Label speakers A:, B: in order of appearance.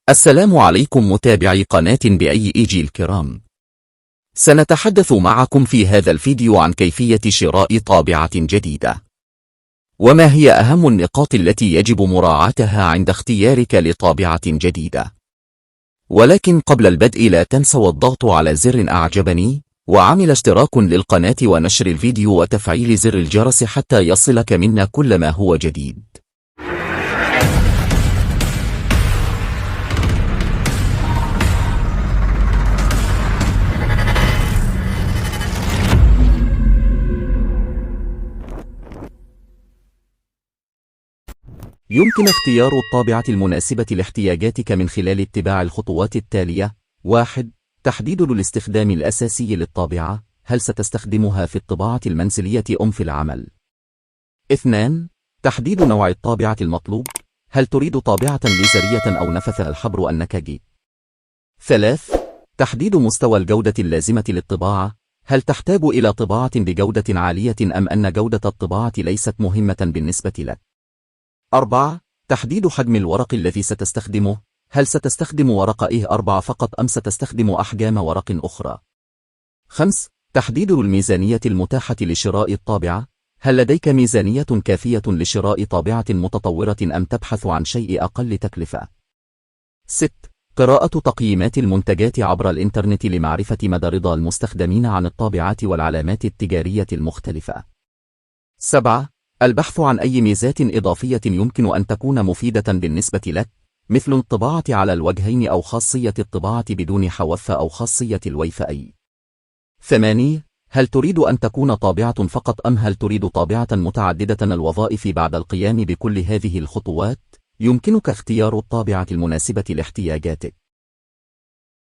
A: السلام عليكم متابعي قناة بأي إيجي الكرام. سنتحدث معكم في هذا الفيديو عن كيفية شراء طابعة جديدة، وما هي أهم النقاط التي يجب مراعاتها عند اختيارك لطابعة جديدة. ولكن قبل البدء لا تنسوا الضغط على زر أعجبني وعمل اشتراك للقناة ونشر الفيديو وتفعيل زر الجرس حتى يصلك منا كل ما هو جديد. يمكن اختيار الطابعة المناسبة لاحتياجاتك من خلال اتباع الخطوات التالية. 1. تحديد الاستخدام الأساسي للطابعة، هل ستستخدمها في الطباعة المنزلية أم في العمل؟ 2. تحديد نوع الطابعة المطلوب، هل تريد طابعة ليزرية أو نفث الحبر النكجي؟ 3. تحديد مستوى الجودة اللازمة للطباعة، هل تحتاج إلى طباعة بجودة عالية أم أن جودة الطباعة ليست مهمة بالنسبة لك؟ 4. تحديد حجم الورق الذي ستستخدمه، هل ستستخدم ورق A4 فقط أم ستستخدم أحجام ورق أخرى؟ 5. تحديد الميزانية المتاحة لشراء الطابعة، هل لديك ميزانية كافية لشراء طابعة متطورة أم تبحث عن شيء أقل تكلفة؟ 6. قراءة تقييمات المنتجات عبر الإنترنت لمعرفة مدى رضا المستخدمين عن الطابعات والعلامات التجارية المختلفة. 7. البحث عن أي ميزات إضافية يمكن أن تكون مفيدة بالنسبة لك، مثل الطباعة على الوجهين أو خاصية الطباعة بدون حواف أو خاصية الWiFi. 8. هل تريد أن تكون طابعة فقط أم هل تريد طابعة متعددة الوظائف؟ بعد القيام بكل هذه الخطوات، يمكنك اختيار الطابعة المناسبة لاحتياجاتك.